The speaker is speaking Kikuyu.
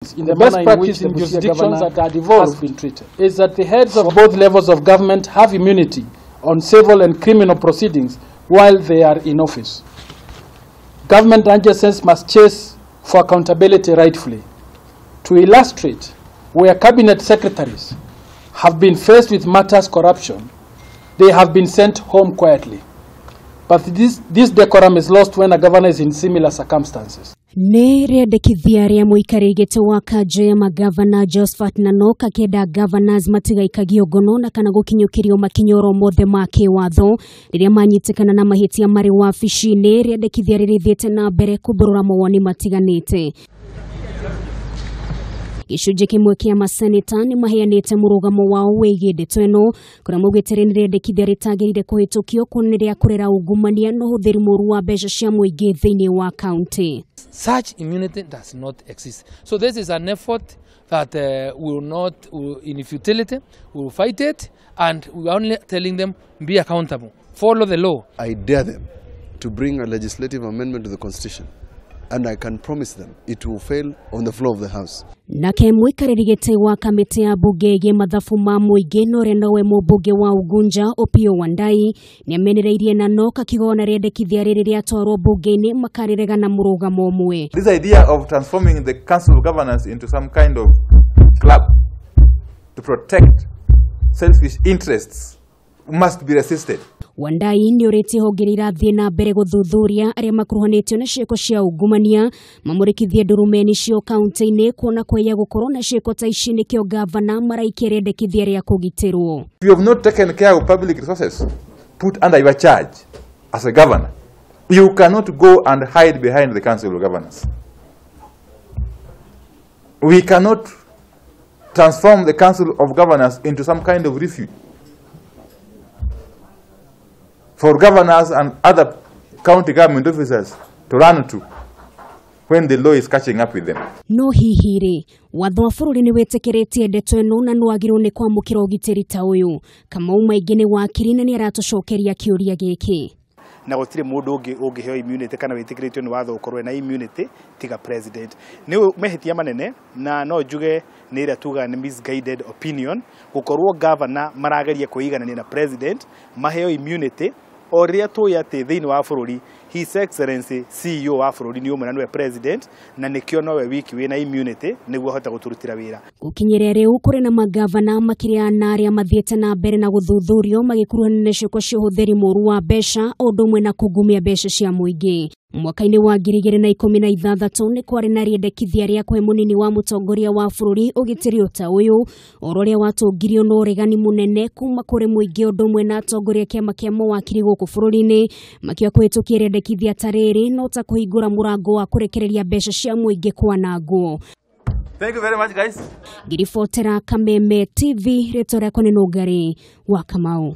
In the best practice in jurisdictions that are devolved been treated is that the heads of both levels of government have immunity on civil and criminal proceedings while they are in office. Government agencies must chase for accountability rightfully. To illustrate, where cabinet secretaries have been faced with matters corruption, they have been sent home quietly. But this decorum is lost when a governor is in similar circumstances. Nĩ rĩendekithia rĩa mũikarĩri gĩtĩ wa kanjũ ya magavana Josephat Nanok akĩenda governors matigaikagio ngono na kana gũkinyũkĩrio makinya oro mothe ma kĩwatho rĩrĩa manyitĩkana na mahĩtia marĩ wabici-inĩ. Rĩendekithia rĩrĩthiĩte na mbere kumbũrũra mawoni matiganĩte. Gĩcunjĩ kĩmwe kĩa maseneta nĩ maheanĩte mũrũgamo wao wĩgiĩ ndeto ĩno kũrĩa maugĩte nĩ rĩendekithia rĩtagĩrĩire kũhĩtũkio kuona nĩ rĩa kũrera ungumania na ũhũthĩri mũũru wa mbeca cia mũingĩ thĩinĩ wa kaunti. Such immunity does not exist. So this is an effort that will not, in futility, we will fight it, and we are only telling them, be accountable, follow the law. I dare them to bring a legislative amendment to the Constitution, and I can promise them it will fail on the floor of the House. Nake mũikarĩri gĩtĩ wa kamĩtĩ ya bunge ĩgiĩ mathabu ma mũingĩ na ũrĩa nowe mũmbunge wa Ugunja Opiyo Wandayi nĩamenereirie Nanok akigona rĩendekithia rĩrĩ rĩatwarwo bunge-inĩ makarĩrega na mũrũgamo ũmwe. This idea of transforming the Council of Governors into some kind of club to protect selfish interests must be resisted. Wandayi nĩũrĩtie honge iria irathiĩ na mbere gũthuthuria arĩa makuruhanĩtio na ciĩko cia ungumania mamũrĩkithie ndurumeni cio kaunti-inĩ kuona kwaiya gũkorwo na ciĩko ta ici nĩkĩo gavana maraikia rĩendekithia rĩa kũgitĩrwo. If you have not taken care of public resources put under your charge as a governor, you cannot go and hide behind the Council of Governors. We cannot transform the Council of Governors into some kind of refuge for governors and other county government officers to run to when the law is catching up with them. No hihi rĩ, watho wa bũrũri nĩ wĩtĩkĩrĩtie ndeto ĩno na nĩwagĩrĩirwo nĩ kwamũkĩra ũgitĩri ta ũyũ? Kamau Maingĩ nĩ wakiri na nĩaratũcokeria kĩũria gĩkĩ. Na gũtirĩ mũndũ ũngĩ ũngĩheo immunity kana wĩtĩkĩrĩtio nĩ watho ũkorwo na immunity tiga president. Nĩ mehĩtia manene na no njuge nĩ ĩrĩa tugaga nĩ misguided opinion gũkorwo governor marageria kwĩiganania na president maheo immunity o rĩrĩa tũĩ atĩ thĩinĩ wa bũrũri His Excellency CEO wa bũrũri nĩ ũmwe na nĩwe president na nĩkĩo nowe wiki wĩna immunity nĩguo ahote gũtũrutĩra wĩra. Gũkinyĩria rĩu kũrĩ na magavana makĩria na arĩa mathiĩte na mbere na gũthuthurio magĩkuruhana na ciĩko cia ũhũthĩri mũũru wa mbeca o ũndũ ũmwe na kungumia mbeca cia mũingĩ. Mwaka-inĩ wa 2016 nĩ kwarĩ na rĩendekithia rĩa kũhe mũnini wa mũtongoria wa bũrũri ũgitĩri ta ũyũ oro ũrĩa watũngirio na ũregani mũnene kuma kũrĩ mũingĩ ũndũ ũmwe na atongoria kĩama kĩa mawakiri gũkũ bũrũri-inĩ makiuga kũhĩtũkia rĩendekithia ta rĩrĩ no ta kũhingũra mũrango wa kũrekereria mbeca cia mũingĩ kwanangwo. Thank you very much, guys. Ngiribotera Kameme TV, rĩtwa rĩakwa nĩ Nũngari wa Kamau.